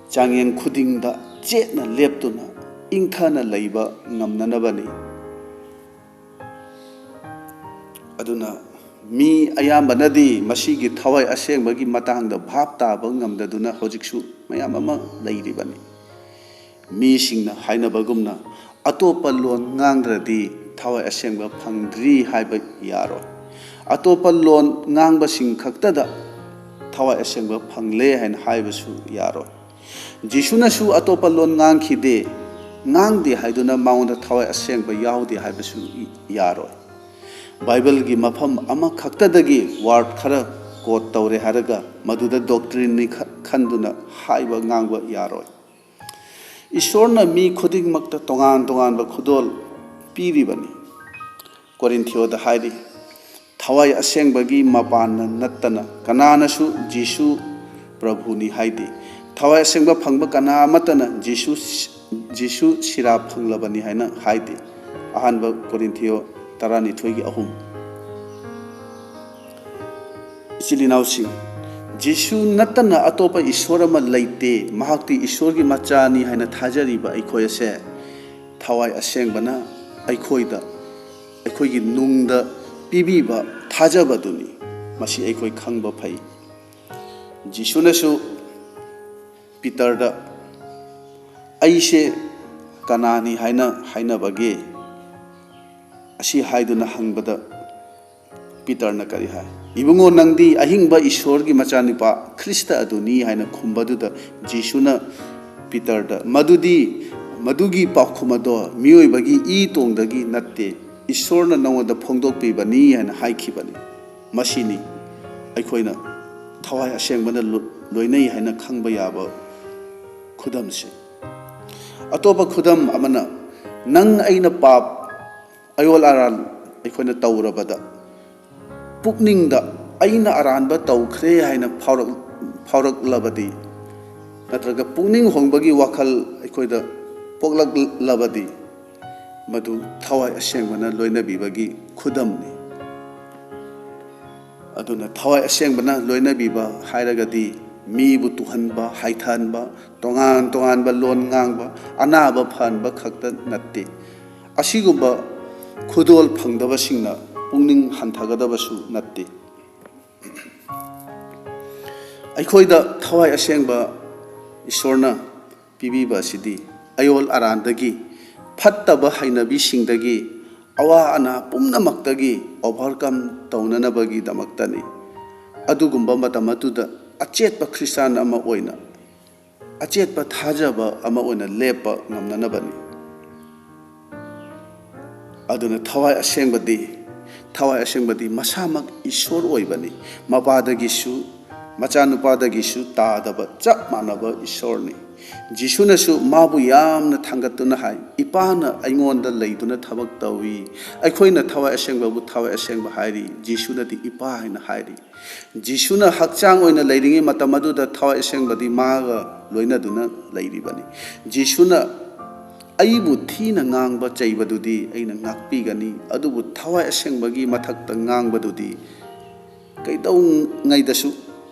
ꯆꯥꯡꯌꯦꯡ ꯈꯨꯗꯤꯡꯗ ꯆꯦꯠꯅ ꯂꯦꯞꯇꯨꯅ ꯏꯪꯊꯅ ꯂꯩꯕ ꯉꯝꯅꯅꯕꯅꯤ꯫ ꯑꯗꯨꯅ ꯃꯤ ꯑꯌꯥꯝꯕꯅꯗꯤ ꯃꯁꯤꯒꯤ ꯊꯋꯥꯏ ꯑꯁꯦꯡꯕꯒꯤ ꯃꯇꯥꯡꯗ ꯚꯥꯞ ꯇꯥꯕ ꯉꯝꯗꯗꯨꯅ ꯍꯧꯖꯤꯛꯁꯨ ꯃꯌꯥꯝ ꯑꯃ ꯂꯩꯔꯤꯕꯅꯤ꯫ ꯃꯤꯁꯤꯡꯅ ꯍꯥꯏꯅꯕꯒꯨꯝꯅ, ꯑꯇꯣꯞꯄ ꯂꯣꯟ ꯉꯥꯡꯗ꯭ꯔꯗꯤ ꯊꯋꯥꯏ ꯑꯁꯦꯡꯕ ꯐꯪꯗ꯭ꯔꯤ ꯍꯥꯏꯕ ꯌꯥꯔꯣꯏ꯫ ꯑꯇꯣꯞꯄ ꯂꯣꯟ ꯉꯥꯡꯕꯁꯤꯡ ꯈꯛꯇꯗ ꯊꯋꯥꯏ ꯑꯁꯦꯡꯕ ꯐꯪꯂꯦ ꯍꯥꯏꯅ ꯍꯥꯏꯕꯁꯨ ꯌꯥꯔꯣꯏ꯫ ꯖꯤꯁꯨꯅꯁꯨ ꯑꯇꯣꯞꯄ ꯂꯣꯟ ꯉꯥꯡꯈꯤꯗꯦ, ꯉꯥꯡꯗꯦ ꯍꯥꯏꯗꯨꯅ ꯃꯉꯣꯟꯗ ꯊꯋꯥꯏ ꯑꯁꯦꯡꯕ ꯌꯥꯎꯗꯦ ꯍꯥꯏꯕꯁꯨ ꯌꯥꯔꯣꯏ꯫ ꯕꯥꯏꯕꯜꯒꯤ ꯃꯐꯝ ꯑꯃꯈꯛꯇꯗꯒꯤ word ꯈꯔ quote ꯇꯧꯔꯦ ꯍꯥꯏꯔꯒ ꯃꯗꯨꯗ doctrine ꯅꯤ ꯈ-, ꯈꯟꯗꯨꯅ ꯍꯥꯏꯕ ꯉꯥꯡꯕ ꯌꯥꯔꯣꯏ꯫ ꯏꯁꯣꯔꯅ ꯃꯤ ꯈꯨꯗꯤꯡꯃꯛꯇ ꯇꯣꯉꯥꯟ ꯇꯣꯉꯥꯟꯕ ꯈꯨꯗꯣꯜ ꯄꯤꯔꯤꯕꯅꯤ꯫ ꯀꯣꯔꯤꯟꯊꯤꯌꯣꯗ ꯍꯥꯏꯔꯤ, ꯊꯋꯥꯏ ꯑꯁꯦꯡꯕꯒꯤ ꯃꯄꯥꯟꯅ ꯅꯠꯇꯅ ꯀꯅꯥꯅꯁꯨ ꯖꯤꯁꯨ ꯄ꯭ꯔꯚꯨꯅꯤ ꯍꯥꯏꯗꯦ꯫ ꯊꯋꯥꯏ ꯑꯁꯦꯡꯕ ꯐꯪꯕ ꯀꯅꯥ ꯑꯃꯠꯇꯅ ꯖꯤꯁꯨ, ꯖꯤꯁꯨ ꯁꯤꯔꯥ ꯐꯪꯂꯕꯅꯤ ꯍꯥꯏꯅ ꯍꯥꯏꯗꯦ꯫ ꯑꯍꯥꯟꯕ ꯀꯣꯔꯤꯟꯊꯤꯌꯣ ꯇꯔꯥꯅꯤꯊꯣꯏꯒꯤ ꯑꯍꯨꯝ꯫ ꯏꯆꯤꯜ ꯏꯅꯥꯎꯁꯤꯡ, ꯖꯤꯁꯨ ꯅꯠꯇꯅ ꯑꯇꯣꯞꯄ ꯏꯁꯣꯔ ꯑꯃ ꯂꯩꯇꯦ, ꯃꯍꯥꯛꯇꯤ ꯏꯁꯣꯔꯒꯤ ꯃꯆꯥꯅꯤ ꯍꯥꯏꯅ ꯊꯥꯖꯔꯤꯕ ꯑꯩꯈꯣꯏ ꯑꯁꯦ ꯊꯋꯥꯏ ꯑꯁꯦꯡꯕꯅ ꯑꯩꯈꯣꯏꯗ, ꯑꯩꯈꯣꯏꯒꯤ ꯅꯨꯡꯗ ꯄꯤꯕꯤꯕ ꯊꯥꯖꯕꯗꯨꯅꯤ꯫ ꯃꯁꯤ ꯑꯩꯈꯣꯏ ꯈꯪꯕ ꯐꯩ꯫ ꯖꯤꯁꯨꯅꯁꯨ ꯄꯤꯇꯔꯗ, "ꯑꯩꯁꯦ ꯀꯅꯥꯅꯤ ꯍꯥꯏꯅ ꯍꯥꯏꯅꯕꯒꯦ?" ꯑꯁꯤ ꯍꯥꯏꯗꯨꯅ ꯍꯪꯕꯗ ꯄꯤꯇꯔꯅ ꯀꯔꯤ ꯍꯥꯏ? "ꯏꯕꯨꯡꯉꯣ, ꯅꯪꯗꯤ ꯑꯍꯤꯡꯕ ꯏꯁꯣꯔꯒꯤ ꯃꯆꯥꯅꯨꯄꯥ ꯈ꯭ꯔꯤꯁꯇ ꯑꯗꯨꯅꯤ" ꯍꯥꯏꯅ ꯈꯨꯝꯕꯗꯨꯗ ꯖꯤꯁꯨꯅ ꯄꯤꯇꯔꯗ, "ꯃꯗꯨꯗꯤ, ꯃꯗꯨꯒꯤ ꯄꯥꯎꯈꯨꯝ ꯑꯗꯣ ꯃꯤꯑꯣꯏꯕꯒꯤ ꯏ ꯇꯣꯡꯗꯒꯤ ꯅꯠꯇꯦ, ꯏꯁꯣꯔꯅ ꯅꯉꯣꯟꯗ ꯐꯣꯡꯗꯣꯛꯄꯤꯕꯅꯤ" ꯍꯥꯏꯅ ꯍꯥꯏꯈꯤꯕꯅꯤ꯫ ꯃꯁꯤꯅꯤ ꯑꯩꯈꯣꯏꯅ ꯊꯋꯥꯏ ꯑꯁꯦꯡꯕꯅ ꯂꯣ-, ꯂꯣꯏꯅꯩ ꯍꯥꯏꯅ ꯈꯪꯕ ꯌꯥꯕ ꯈꯨꯗꯝꯁꯦ꯫ ꯑꯇꯣꯞꯄ ꯈꯨꯗꯝ ꯑꯃꯅ, ꯅꯪ ꯑꯩꯅ ꯄꯥꯞ, ꯑꯌꯣꯜ ꯑꯔꯥꯟ ꯑꯩꯈꯣꯏꯅ ꯇꯧꯔꯕꯗ, ꯄꯨꯛꯅꯤꯡꯗ "ꯑꯩꯅ ꯑꯔꯥꯟꯕ ꯇꯧꯈ꯭ꯔꯦ" ꯍꯥꯏꯅ ꯐꯥꯎꯔꯛ-, ꯐꯥꯎꯔꯛꯂꯕꯗꯤ, ꯅꯠꯇ꯭ꯔꯒ ꯄꯨꯛꯅꯤꯡ ꯍꯣꯡꯕꯒꯤ ꯋꯥꯈꯜ ꯑꯩꯈꯣꯏꯗ ꯄꯣꯛꯂꯛꯂꯕꯗꯤ, ꯃꯗꯨ ꯊꯋꯥꯏ ꯑꯁꯦꯡꯕꯅ ꯂꯣꯏꯅꯕꯤꯕꯒꯤ ꯈꯨꯗꯝꯅꯤ꯫ ꯑꯗꯨꯅ ꯊꯋꯥꯏ ꯑꯁꯦꯡꯕꯅ ꯂꯣꯏꯅꯕꯤꯕ ꯍꯥꯏꯔꯒꯗꯤ ꯃꯤꯕꯨ ꯇꯨꯍꯟꯕ, ꯍꯥꯏꯊꯍꯟꯕ, ꯇꯣꯉꯥꯟ ꯇꯣꯉꯥꯟꯕ ꯂꯣꯟ ꯉꯥꯡꯕ, ꯑꯅꯥꯕ ꯐꯍꯟꯕ ꯈꯛꯇ ꯅꯠꯇꯦ꯫ ꯑꯁꯤꯒꯨꯝꯕ ꯈꯨꯗꯣꯜ ꯐꯪꯗꯕꯁꯤꯡꯅ ꯄꯨꯛꯅꯤꯡ ꯍꯟꯊꯒꯗꯕꯁꯨ ꯅꯠꯇꯦ꯫ ꯑꯩꯈꯣꯏꯗ ꯊꯋꯥꯏ ꯑꯁꯦꯡꯕ ꯏꯁꯣꯔꯅ ꯄꯤꯕꯤꯕ ꯑꯁꯤꯗꯤ ꯑꯌꯣꯜ ꯑꯔꯥꯟꯗꯒꯤ, ꯐꯠꯇꯕ ꯍꯩꯅꯕꯤꯁꯤꯡꯗꯒꯤ, ꯑꯋꯥ ꯑꯅꯥ ꯄꯨꯝꯅꯃꯛꯇꯒꯤ overcome ꯇꯧꯅꯅꯕꯒꯤꯗꯃꯛꯇꯅꯤ꯫ ꯑꯗꯨꯒꯨꯝꯕ ꯃꯇꯝ ꯑꯗꯨꯗ ꯑꯆꯦꯠꯄ ꯈ꯭ꯔꯤꯁꯇꯥꯟ ꯑꯃ ꯑꯣꯏꯅ, ꯑꯆꯦꯠꯄ ꯊꯥꯖꯕ ꯑꯃ ꯑꯣꯏꯅ ꯂꯦꯞꯄ ꯉꯝꯅꯅꯕꯅꯤ꯫ ꯑꯗꯨꯅ ꯊꯋꯥꯏ ꯑꯁꯦꯡꯕꯗꯤ, ꯊꯋꯥꯏ ꯑꯁꯦꯡꯕꯗꯤ ꯃꯁꯥꯃꯛ ꯏꯁꯣꯔ ꯑꯣꯏꯕꯅꯤ꯫ ꯃꯄꯥꯗꯒꯤꯁꯨ, ꯃꯆꯥꯅꯨꯄꯥꯗꯒꯤꯁꯨ ꯇꯥꯗꯕ ꯆꯞ ꯃꯥꯟꯅꯕ ꯏꯁꯣꯔꯅꯤ꯫ ꯖꯤꯁꯨꯅꯁꯨ ꯃꯥꯕꯨ ꯌꯥꯝꯅ ꯊꯥꯡꯒꯠꯇꯨꯅ ꯍꯥꯏ, "ꯏꯄꯥꯅ ꯑꯩꯉꯣꯟꯗ ꯂꯩꯗꯨꯅ ꯊꯕꯛ ꯇꯧꯏ"꯫ ꯑꯩꯈꯣꯏꯅ ꯊꯋꯥꯏ ꯑꯁꯦꯡꯕꯕꯨ ꯊꯋꯥꯏ ꯑꯁꯦꯡꯕ ꯍꯥꯏꯔꯤ, ꯖꯤꯁꯨꯅꯗꯤ ꯏꯄꯥ ꯍꯥꯏꯅ ꯍꯥꯏꯔꯤ꯫ ꯖꯤꯁꯨꯅ ꯍꯛꯆꯥꯡ ꯑꯣꯏꯅ ꯂꯩꯔꯤꯉꯩ ꯃꯇꯝ ꯑꯗꯨꯗ ꯊꯋꯥꯏ ꯑꯁꯦꯡꯕꯗꯤ ꯃꯥꯒ ꯂꯣꯏꯅꯗꯨꯅ ꯂꯩꯔꯤꯕꯅꯤ꯫ ꯖꯤꯁꯨꯅ ꯑꯩꯕꯨ ꯊꯤꯅ ꯉꯥꯡꯕ ꯆꯩꯕꯗꯨꯗꯤ ꯑꯩꯅ ꯉꯥꯛꯄꯤꯒꯅꯤ, ꯑꯗꯨꯕꯨ ꯊꯋꯥꯏ ꯑꯁꯦꯡꯕꯒꯤ ꯃꯊꯛꯇ ꯉꯥꯡꯕꯗꯨꯗꯤ ꯀꯩꯗꯧꯉꯩꯗꯁꯨ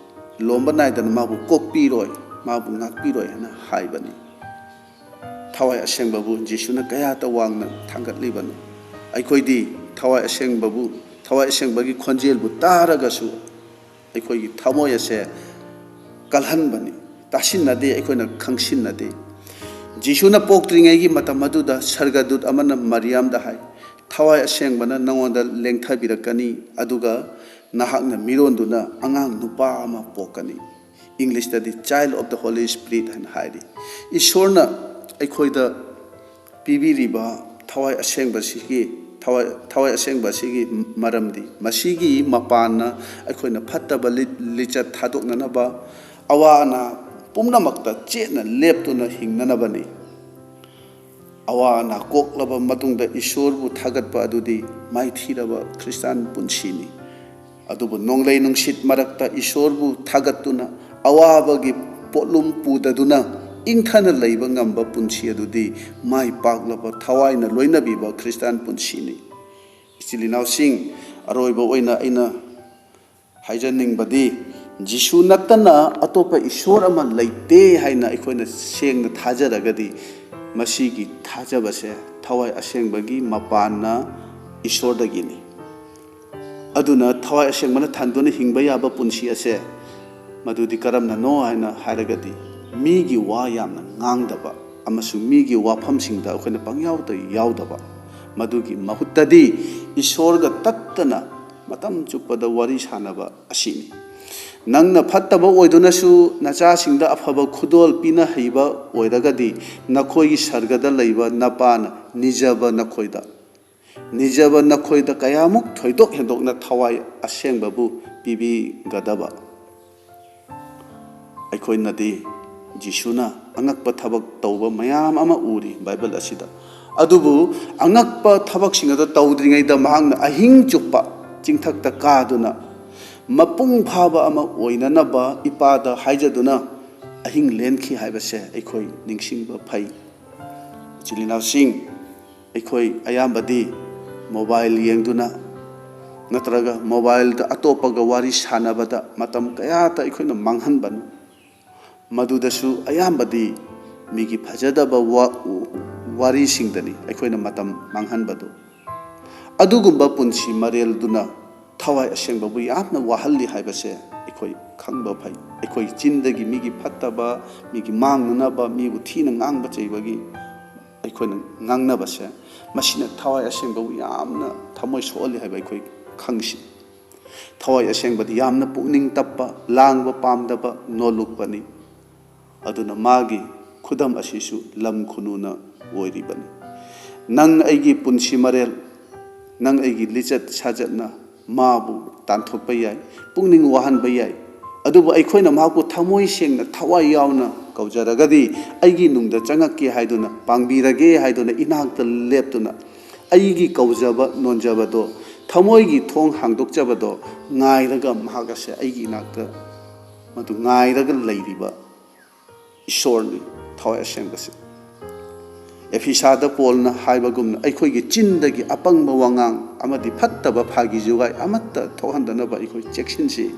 ꯂꯣꯝꯕ ꯅꯥꯏꯗꯅ ꯃꯥꯕꯨ ꯀꯣꯛꯄꯤꯔꯣꯏ, ꯃꯥꯕꯨ ꯉꯥꯛꯄꯤꯔꯣꯏ ꯍꯥꯏꯅ ꯍꯥꯏꯕꯅꯤ꯫ ꯊꯋꯥꯏ ꯑꯁꯦꯡꯕꯕꯨ ꯖꯤꯁꯨꯅ ꯀꯌꯥꯇ ꯋꯥꯡꯅ ꯊꯥꯡꯒꯠꯂꯤꯕꯅꯣ! ꯑꯩꯈꯣꯏꯗꯤ ꯊꯋꯥꯏ ꯑꯁꯦꯡꯕꯕꯨ, ꯊꯋꯥꯏ ꯑꯁꯦꯡꯕꯒꯤ ꯈꯣꯟꯖꯦꯜꯕꯨ ꯇꯥꯔꯒꯁꯨ ꯑꯩꯈꯣꯏꯒꯤ ꯊꯃꯣꯏ ꯑꯁꯦ ꯀꯜꯍꯟꯕꯅꯤ, ꯇꯥꯁꯤꯟꯅꯗꯦ, ꯑꯩꯈꯣꯏꯅ ꯈꯪꯁꯤꯟꯅꯗꯦ꯫ ꯖꯤꯁꯨꯅ ꯄꯣꯛꯇ꯭ꯔꯤꯉꯩꯒꯤ ꯃꯇꯝ ꯑꯗꯨꯗ ꯁꯔꯒꯗꯨꯠ ꯑꯃꯅ ꯃꯔꯤꯌꯥꯝꯗ ꯍꯥꯏ, "ꯊꯋꯥꯏ ꯑꯁꯦꯡꯕꯅ ꯅꯉꯣꯟꯗ ꯂꯦꯡꯊꯕꯤꯔꯛꯀꯅꯤ, ꯑꯗꯨꯒ ꯅꯍꯥꯛꯅ ꯃꯤꯔꯣꯟꯗꯨꯅ ꯑꯉꯥꯡ ꯅꯨꯄꯥ ꯑꯃ ꯄꯣꯛꯀꯅꯤ"꯫ ꯏꯪꯂꯤꯁꯇꯗꯤ "Child of the Holy Spirit" ꯍꯥꯏꯅ ꯍꯥꯏꯔꯤ꯫ ꯏꯁꯣꯔꯅ ꯑꯩꯈꯣꯏꯗ ꯄꯤꯕꯤꯔꯤꯕ ꯊꯋꯥꯏ ꯑꯁꯦꯡꯕꯁꯤꯒꯤ, ꯊꯋꯥꯏ, ꯊꯋꯥꯏ ꯑꯁꯦꯡꯕ ꯑꯁꯤꯒꯤ ꯃꯔꯝꯗꯤ ꯃꯁꯤꯒꯤ ꯃꯄꯥꯟꯅ ꯑꯩꯈꯣꯏꯅ ꯐꯠꯇꯕ ꯂꯤ-, ꯂꯤꯆꯠ ꯊꯥꯗꯣꯛꯅꯅꯕ, ꯑꯋꯥ ꯑꯅꯥ ꯄꯨꯝꯅꯃꯛꯇ ꯆꯦꯠꯅ ꯂꯦꯞꯇꯨꯅ ꯍꯤꯡꯅꯅꯕꯅꯤ꯫ ꯑꯋꯥ ꯑꯅꯥ ꯀꯣꯛꯂꯕ ꯃꯇꯨꯡꯗ ꯏꯁꯣꯔꯕꯨ ꯊꯥꯒꯠꯄ ꯑꯗꯨꯗꯤ ꯃꯥꯏꯊꯤꯔꯕ ꯈ꯭ꯔꯤꯁꯇꯥꯟ ꯄꯨꯟꯁꯤꯅꯤ꯫ ꯑꯗꯨꯕꯨ ꯅꯣꯡꯂꯩ ꯅꯨꯡꯁꯤꯠ ꯃꯔꯛꯇ ꯏꯁꯣꯔꯕꯨ ꯊꯥꯒꯠꯇꯨꯅ, ꯑꯋꯥꯕꯒꯤ ꯄꯣꯠꯂꯨꯝ ꯄꯨꯗꯗꯨꯅ ꯏꯪꯊꯅ ꯂꯩꯕ ꯉꯝꯕ ꯄꯨꯟꯁꯤ ꯑꯗꯨꯗꯤ ꯃꯥꯏ ꯄꯥꯛꯂꯕ ꯊꯋꯥꯏꯅ ꯂꯣꯏꯅꯕꯤꯕ ꯈ꯭ꯔꯤꯁꯇꯥꯟ ꯄꯨꯟꯁꯤꯅꯤ꯫ ꯏꯆꯤꯜ ꯏꯅꯥꯎꯁꯤꯡ, ꯑꯔꯣꯏꯕ ꯑꯣꯏꯅ ꯑꯩꯅ ꯍꯥꯏꯖꯅꯤꯡꯕꯗꯤ, ꯖꯤꯁꯨ ꯅꯠꯇꯅ ꯑꯇꯣꯞꯄ ꯏꯁꯣꯔ ꯑꯃ ꯂꯩꯇꯦ ꯍꯥꯏꯅ ꯑꯩꯈꯣꯏꯅ ꯁꯦꯡꯅ ꯊꯥꯖꯔꯒꯗꯤ, ꯃꯁꯤꯒꯤ ꯊꯥꯖꯕꯁꯦ ꯊꯋꯥꯏ ꯑꯁꯦꯡꯕꯒꯤ ꯃꯄꯥꯟꯅ ꯏꯁꯣꯔꯗꯒꯤꯅꯤ꯫ ꯑꯗꯨꯅ ꯊꯋꯥꯏ ꯑꯁꯦꯡꯕꯅ ꯊꯟꯗꯨꯅ ꯍꯤꯡꯕ ꯌꯥꯕ ꯄꯨꯟꯁꯤ ꯑꯁꯦ ꯃꯗꯨꯗꯤ ꯀꯔꯝꯅꯅꯣ ꯍꯥꯏꯅ ꯍꯥꯏꯔꯒꯗꯤ, ꯃꯤꯒꯤ ꯋꯥ ꯌꯥꯝꯅ ꯉꯥꯡꯗꯕ ꯑꯃꯁꯨꯡ ꯃꯤꯒꯤ ꯋꯥꯐꯝꯁꯤꯡꯗ ꯑꯩꯈꯣꯏꯅ ꯄꯪꯌꯥꯎꯗ ꯌꯥꯎꯗꯕ, ꯃꯗꯨꯒꯤ ꯃꯍꯨꯠꯇꯗꯤ ꯏꯁꯣꯔꯒ ꯇꯠꯇꯅ ꯃꯇꯝ ꯆꯨꯞꯄꯗ ꯋꯥꯔꯤ ꯁꯥꯟꯅꯕ ꯑꯁꯤꯅꯤ꯫ ꯅꯪꯅ ꯐꯠꯇꯕ ꯑꯣꯏꯗꯨꯅꯁꯨ ꯅꯆꯥꯁꯤꯡꯗ ꯑꯐꯕ ꯈꯨꯗꯣꯜ ꯄꯤꯅ ꯍꯩꯕ ꯑꯣꯏꯔꯒꯗꯤ, ꯅꯈꯣꯏꯒꯤ ꯁꯔꯒꯗ ꯂꯩꯕ ꯅꯄꯥꯅ ꯅꯤꯖꯕ ꯅꯈꯣꯏꯗ, ꯅꯤꯖꯕ ꯅꯈꯣꯏꯗ ꯀꯌꯥꯃꯨꯛ ꯊꯣꯏꯗꯣꯛ ꯍꯦꯟꯗꯣꯛꯅ ꯊꯋꯥꯏ ꯑꯁꯦꯡꯕꯕꯨ ꯄꯤꯕꯤꯒꯗꯕ꯫ ꯑꯩꯈꯣꯏꯅꯗꯤ ꯖꯤꯁꯨꯅ ꯑꯉꯛꯄ ꯊꯕꯛ ꯇꯧꯕ ꯃꯌꯥꯝ ꯑꯃ ꯎꯔꯤ ꯕꯥꯏꯕꯜ ꯑꯁꯤꯗ꯫ ꯑꯗꯨꯕꯨ ꯑꯉꯛꯄ ꯊꯕꯛꯁꯤꯡ ꯑꯗꯨ ꯇꯧꯗ꯭ꯔꯤꯉꯩꯗ ꯃꯍꯥꯛꯅ ꯑꯍꯤꯡ ꯆꯨꯞꯄ ꯆꯤꯡꯊꯛꯇ ꯀꯥꯗꯨꯅ ꯃꯄꯨꯡ ꯐꯥꯕ ꯑꯃ ꯑꯣꯏꯅꯅꯕ ꯏꯄꯥꯗ ꯍꯥꯏꯖꯗꯨꯅ ꯑꯍꯤꯡ ꯂꯦꯟꯈꯤ ꯍꯥꯏꯕꯁꯦ ꯑꯩꯈꯣꯏ ꯅꯤꯡꯁꯤꯡꯕ ꯐꯩ꯫ ꯏꯆꯤꯜ ꯏꯅꯥꯎꯁꯤꯡ, ꯑꯩꯈꯣꯏ ꯑꯌꯥꯝꯕꯗꯤ ꯃꯣꯕꯥꯏꯜ ꯌꯦꯡꯗꯨꯅ ꯅꯠꯇ꯭ꯔꯒ ꯃꯣꯕꯥꯏꯜꯗ ꯑꯇꯣꯞꯄꯒ ꯋꯥꯔꯤ ꯁꯥꯟꯅꯕꯗ ꯃꯇꯝ ꯀꯌꯥꯇ ꯑꯩꯈꯣꯏꯅ ꯃꯥꯡꯍꯟꯕꯅꯤ꯫ ꯃꯗꯨꯗꯁꯨ ꯑꯌꯥꯝꯕꯗꯤ ꯃꯤꯒꯤ ꯐꯖꯗꯕ ꯋꯥ-, ꯋꯥꯔꯤꯁꯤꯡꯗꯅꯤ ꯑꯩꯈꯣꯏꯅ ꯃꯇꯝ ꯃꯥꯡꯍꯟꯕꯗꯨ꯫ ꯑꯗꯨꯒꯨꯝꯕ ꯄꯨꯟꯁꯤ ꯃꯔꯦꯜꯗꯨꯅ ꯊꯋꯥꯏ ꯑꯁꯦꯡꯕꯕꯨ ꯌꯥꯝꯅ ꯋꯥꯍꯜꯂꯤ ꯍꯥꯏꯕꯁꯦ ꯑꯩꯈꯣꯏ ꯈꯪꯕ ꯐꯩ꯫ ꯑꯩꯈꯣꯏ ꯆꯤꯟꯗꯒꯤ ꯃꯤꯒꯤ ꯐꯠꯇꯕ, ꯃꯤꯒꯤ ꯃꯥꯡꯅꯅꯕ, ꯃꯤꯕꯨ ꯊꯤꯅ ꯉꯥꯡꯕ ꯆꯩꯕꯒꯤ ꯑꯩꯈꯣꯏꯅ ꯉꯥꯡꯅꯕꯁꯦ, ꯃꯁꯤꯅ ꯊꯋꯥꯏ ꯑꯁꯦꯡꯕꯕꯨ ꯌꯥꯝꯅ ꯊꯃꯣꯏ ꯁꯣꯛꯍꯜꯂꯤ ꯍꯥꯏꯕ ꯑꯩꯈꯣꯏ ꯈꯪꯁꯤ꯫ ꯊꯋꯥꯏ ꯑꯁꯦꯡꯕꯗꯤ ꯌꯥꯝꯅ ꯄꯨꯛꯅꯤꯡ ꯇꯞꯄ, ꯂꯥꯡꯕ ꯄꯥꯝꯗꯕ, ꯅꯣꯜꯂꯨꯛꯄꯅꯤ꯫ ꯑꯗꯨꯅ ꯃꯥꯒꯤ ꯈꯨꯗꯝ ꯑꯁꯤꯁꯨ ꯂꯝ ꯈꯨꯅꯨꯅ ꯑꯣꯏꯔꯤꯕꯅꯤ꯫ ꯅꯪ ꯑꯩꯒꯤ ꯄꯨꯟꯁꯤ ꯃꯔꯦꯜ, ꯅꯪ ꯑꯩꯒꯤ ꯂꯤꯆꯠ ꯁꯥꯖꯠꯅ ꯃꯥꯕꯨ ꯇꯥꯟꯊꯣꯛꯄ ꯌꯥꯏ, ꯄꯨꯛꯅꯤꯡ ꯋꯥꯍꯟꯕ ꯌꯥꯏ꯫ ꯑꯗꯨꯕꯨ ꯑꯩꯈꯣꯏꯅ ꯃꯍꯥꯛꯄꯨ ꯊꯃꯣꯏ ꯁꯦꯡꯅ, ꯊꯋꯥꯏ ꯌꯥꯎꯅ ꯀꯧꯖꯔꯒꯗꯤ, ꯑꯩꯒꯤ ꯅꯨꯡꯗ ꯆꯪꯉꯛꯀꯦ ꯍꯥꯏꯗꯨꯅ, ꯄꯥꯡꯕꯤꯔꯒꯦ ꯍꯥꯏꯗꯨꯅ ꯏꯅꯥꯛꯇ ꯂꯦꯞꯇꯨꯅ, ꯑꯩꯒꯤ ꯀꯧꯖꯕ ꯅꯣꯟꯖꯕꯗꯣ, ꯊꯃꯣꯏꯒꯤ ꯊꯣꯡ ꯍꯥꯡꯗꯣꯛꯆꯕꯗꯣ ꯉꯥꯏꯔꯒ, ꯃꯍꯥꯛ ꯑꯁꯦ ꯑꯩꯒꯤ ꯏꯅꯥꯛꯇ ꯃꯗꯨ ꯉꯥꯏꯔꯒ ꯂꯩꯔꯤꯕ ꯏꯁꯣꯔꯅꯤ ꯊꯋꯥꯏ ꯑꯁꯦꯡꯕꯁꯤ꯫ ꯑꯦꯐꯤꯁꯥꯗ ꯄꯣꯜꯅ ꯍꯥꯏꯕꯒꯨꯝꯅ, ꯑꯩꯈꯣꯏꯒꯤ ꯆꯤꯟꯗꯒꯤ ꯑꯄꯪꯕ ꯋꯥꯉꯥꯡ ꯑꯃꯗꯤ ꯐꯠꯇꯕ ꯐꯥꯒꯤ ꯖꯨꯒꯥꯏ ꯑꯃꯠꯇ ꯊꯣꯛꯍꯟꯗꯅꯕ ꯑꯩꯈꯣꯏ ꯆꯦꯛꯁꯤꯟꯁꯤ꯫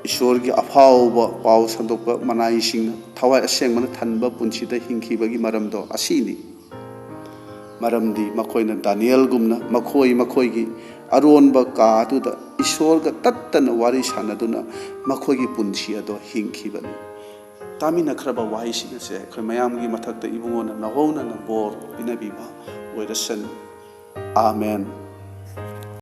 ꯏꯁꯣꯔꯒꯤ ꯑꯐꯥꯎꯕ ꯄꯥꯎ ꯁꯟꯗꯣꯛꯄ ꯃꯅꯥꯏꯁꯤꯡꯅ ꯊꯋꯥꯏ ꯑꯁꯦꯡꯕꯅ ꯊꯟꯕ ꯄꯨꯟꯁꯤꯗ ꯍꯤꯡꯈꯤꯕꯒꯤ ꯃꯔꯝꯗꯣ ꯑꯁꯤꯅꯤ꯫ ꯃꯔꯝꯗꯤ ꯃꯈꯣꯏꯅ ꯗꯥꯅꯤꯌꯦꯜꯒꯨꯝꯅ ꯃꯈꯣꯏ ꯃꯈꯣꯏꯒꯤ ꯑꯔꯣꯟꯕ ꯀꯥ ꯑꯗꯨꯗ ꯏꯁꯣꯔꯒ ꯇꯠꯇꯅ ꯋꯥꯔꯤ ꯁꯥꯟꯅꯗꯨꯅ ꯃꯈꯣꯏꯒꯤ ꯄꯨꯟꯁꯤ ꯑꯗꯣ ꯍꯤꯡꯈꯤꯕꯅꯤ꯫ ꯇꯥꯃꯤꯟꯅꯈ꯭ꯔꯕ ꯋꯥꯍꯩꯁꯤꯡ ꯑꯁꯦ ꯑꯩꯈꯣꯏ ꯃꯌꯥꯝꯒꯤ ꯃꯊꯛꯇ ꯏꯕꯨꯡꯉꯣꯅ ꯅꯧꯍꯧꯅꯅ ꯕꯣꯔ ꯄꯤꯅꯕꯤꯕ ꯑꯣꯏꯔꯁꯅꯨ꯫ ꯑꯥꯃꯦꯟ꯫